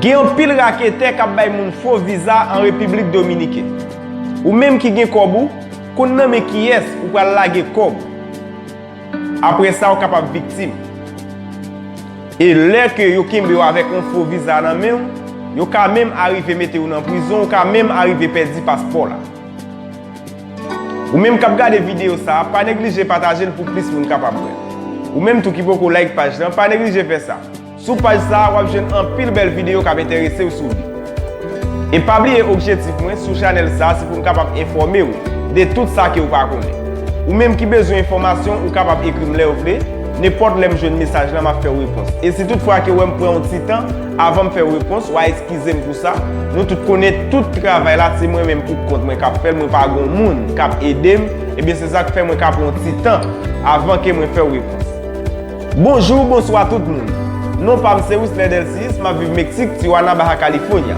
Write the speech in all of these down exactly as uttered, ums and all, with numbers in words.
Gen anpil raketè k ap bay moun fo viza an Repiblik Dominiken. Ou menm ki gen kòb ou, konn nan men kiyès ou pral lage kòb. Apre sa, ou kapab viktim. E lè ke yo kenbe w avèk yon fo viza nan men w, yo ka menm arive mete w nan prizon, ou ka menm arive pèdi paspò la. Ou menm k ap gade videyo sa a, pa neglije pataje l pou plis moun kapab wè l. Ou menm tou ki poko like paj lan, pa neglije fè sa. Sou paj sa a, w ap jwenn anpil bèl videyo k ap enterese w sou li. E pa bliye objektif mwen sou chanèl sa a, se pou m kapab enfòme w de tout sa ke w pa konnen. Ou menm ki bezwen enfòmasyon, ou kapab ekri m lè w vle. Nenpòt lè m jwenn mesaj lan, m ap fè w repons. E si toutfwa ke w wè m pran yon ti tan avan m fè w repons, w a eskize m pou sa. Nou tout konnen tout travay la, se mwen menm pou kont mwen k ap fè l, mwen pa gon moun k ap ede m. Ebyen, se sa k fè mwen ka pran yon ti tan avan ke mwen fè w repons. Bonjou, bonswa tout moun. Non pa m se Wisler Delcius, m ap viv Meksik, Tijuana, Baja California.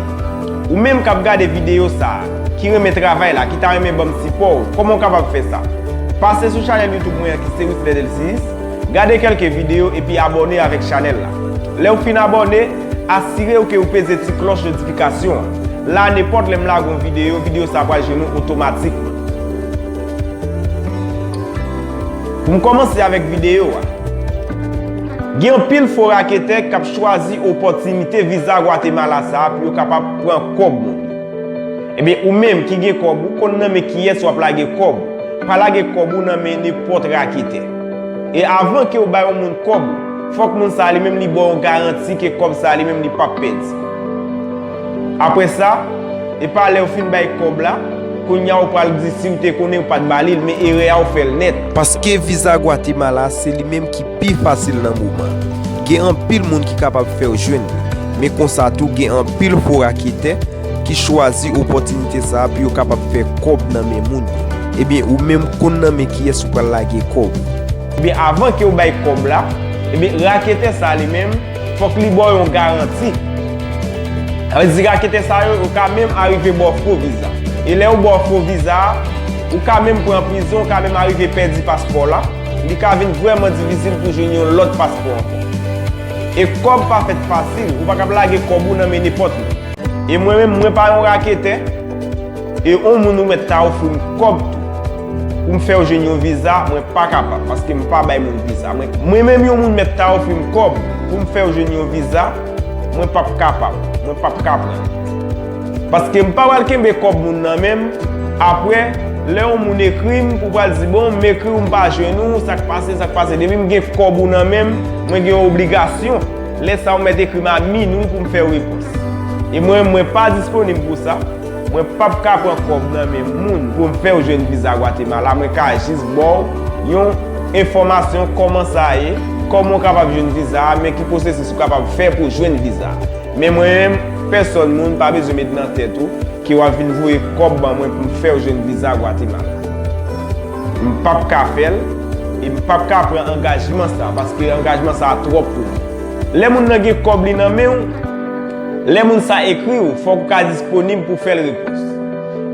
Ou menm k ap gade videyo sa a, ki renmen travay la, ki ta renmen ban m sipò w, kòman w kapab fè sa? Pase sou chanèl YouTube mwen an ki se Wisler Delcius, gade kèlke videyo epi abòne avèk chanèl la. Lè w fin abòne, asire w ke w peze ti klòch notifikasyon an. La, nenpòt lè m lage yon videyo, videyo sa a pral jwenn ou otomatikman. Pou m kòmanse avèk videyo a, gen anpil fo raketè k ap chwazi opòtinite viza Gwatemala sa a pou yo kapab pran kòb moun. Ebyen, ou menm ki gen kòb ou, konn nan men kiyès w ap lage kòb ou. Pa lage kòb ou nan men nenpòt raketè. E avan ke w bay yon moun kòb ou, fòk moun sa a li menm li ba w yon garanti ke kòb sa a li menm li p ap pèdi. Apre sa, e pa lè w fin bay kòb la, kounye a w pral di si w te konnen ou pa t ba li l, men erè a w fè l nèt. Paske viza Gwatemala se li menm ki pi fasil nan moman. Gen anpil moun ki kapab fè w jwenn li. Men konsa tou, gen anpil fo raketè ki chwazi opòtinite sa a pou yo kapab fè kòb nan men moun yo. Ebyen, ou menm konn nan men kiyès ou pral lage kòb ou. Ebyen, avan ke w bay kòb la, ebyen, raketè sa a li menm, fòk li ba w yon garanti. Sa vle di raketè sa yo, yo ka menm arive ba w fo viza. E lè yo ba w fo viza a, ou ka menm pran prizon, ou ka menm arive pèdi paspò la. Li ka vin vrèman difisil pou jwenn yon lòt paspò ankò. E kòb pa fèt fasil, ou pa kab lage kòb ou nan men nenpòt moun. E mwen menm, mwen pa yon raketè. E yon moun ou mèt ta ofri m kòb tou pou m fè w jwenn yon viza, mwen pa kapab, paske m pa bay moun viza. Mwen, mwen menm yon moun mèt ta ofri m kòb pou m fè w jwenn yon viza, mwen p ap kapab, mwen p ap ka pran. Paske m pa pral kenbe kòb moun nan men m, apre, lè yon moun ekri m, pou pral di, bon, m ekri w, m pa jwenn ou, sa k pase, sa k pase. Depi m gen kòb ou nan men m, mwen gen yon obligasyon. Lè sa a, ou mèt ekri m a minwi pou m fè w repons. E mwen, mwen pa disponib pou sa. Mwen p ap ka pran kòb nan men moun pou m fè w jwenn viza Gwatemala. Mwen ka jis ba w yon enfòmasyon kòman sa ye, kòman w kapab jwenn viza a, men ki pwosesis ou kapab fè pou w jwenn viza a. Men mwen menm, pèsòn moun pa bezwen met nan tèt ou ke w ap vin voye kòb ban mwen pou m fè w jwenn viza Gwatemala. M p ap ka fè l, e m p ap ka pran angajman sa, paske angajman sa twòp pou mwen. Lè moun nan gen kòb li nan men w, lè moun sa ekri w, fòk ou ka disponib pou fè l repons.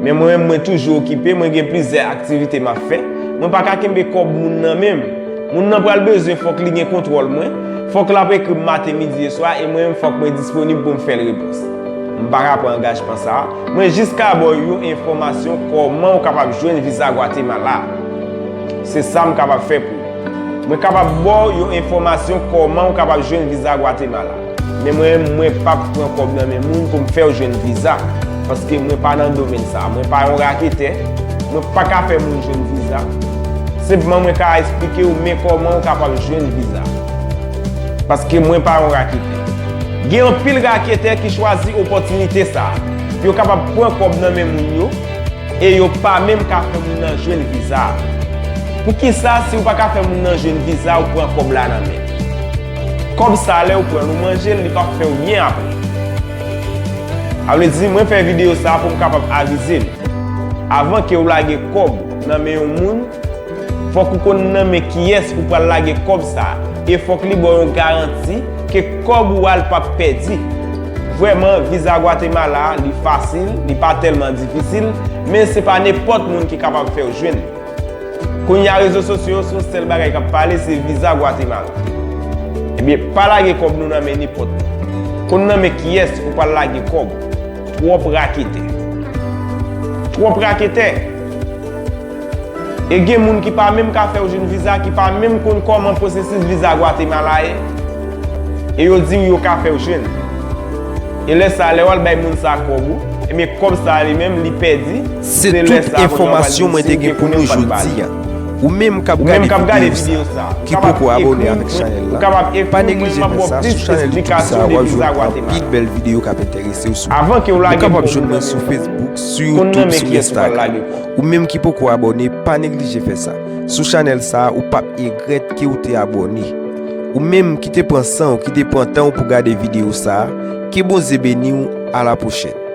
Men mwen menm, mwen toujou okipe, mwen gen plizyè aktivite m ap fè. Mwen pa ka kenbe kòb moun nan men m. Moun nan pral bezwen, fòk li gen kontwòl mwen. Fòk l ap ekri m maten, midi e swa, e mwen menm fòk mwen disponib pou m fè l repons. M pa ka pran angajman sa a. Mwen jis ka ba w yon enfòmasyon kòman w kapab jwenn viza Gwatemala. Se sa m kapab fè pou ou. Mwen kapab ba w yon enfòmasyon kòman w kapab jwenn viza Gwatemala. Men mwen, mwen p ap pran kòb nan men moun pou m fè w jwenn viza. Paske mwen pa nan domèn sa. Mwen pa yon raketè. Mwen pa ka fè moun jwenn viza. Senpman, mwen ka eksplike w men kòman w kapab jwenn viza. Paske mwen pa yon raketè. Gen anpil raketè ki chwazi opòtinite sa a. Yo kapab pran kòb nan men moun yo, e yo pa menm ka fè moun nan jwenn viza a. Poukisa, si w pa ka fè moun nan jwenn viza, ou pran kòb la nan men l? Kòb sa, lè ou pran l, ou manje l, li p ap fè w byen apre. Sa vle di, mwen fè videyo sa a pou m kapab avize nou. Avan ke w lage kòb nan men yon moun, fòk ou konn nan men kiyès ou pral lage kòb sa a. E fòk li ba w yon garanti ke kòb ou a l p ap pèdi. Vrèman, viza Gwatemala, li fasil, li pa tèlman difisil, men se pa nenpòt moun ki kapab fè w jwenn li. Kounye a, rezo sosyo yo, se yon sèl bagay k ap pale, se viza Gwatemala. Ebyen, pa lage kòb nou nan men nenpòt moun. Konn nan men kiyès ou pral lage kòb. Twòp raketè. Twòp raketè. E gen moun ki pa menm ka fè w jwenn viza, ki pa menm konn kòman pwosesis viza Gwatemala ye. E yo di w yo ka fè w jwenn. E lè sa, lè w al bay moun sa kòb ou, ebyen kòb sa li menm li pèdi. Se tout enfòmasyon mwen te gen pou nou jodi a. Ou menm k ap gade videyo sa, ki poko abòne avèk chanèl la, pa neglije fè sa. Sou chanèl YouTube sa, w ap jwenn anpil bèl videyo k ap enterese w sou. Ou kapab jwenn mwen sou Facebook, sou YouTube, sou Instagram. Ou menm ki poko abòne, pa neglije fè sa. Sou chanèl sa, ou p ap egrèt ke w te abòne. Ou menm ki te pran san w, ki te pran tan w pou gade videyo sa, ke Bondye beni w, a la pwochèn.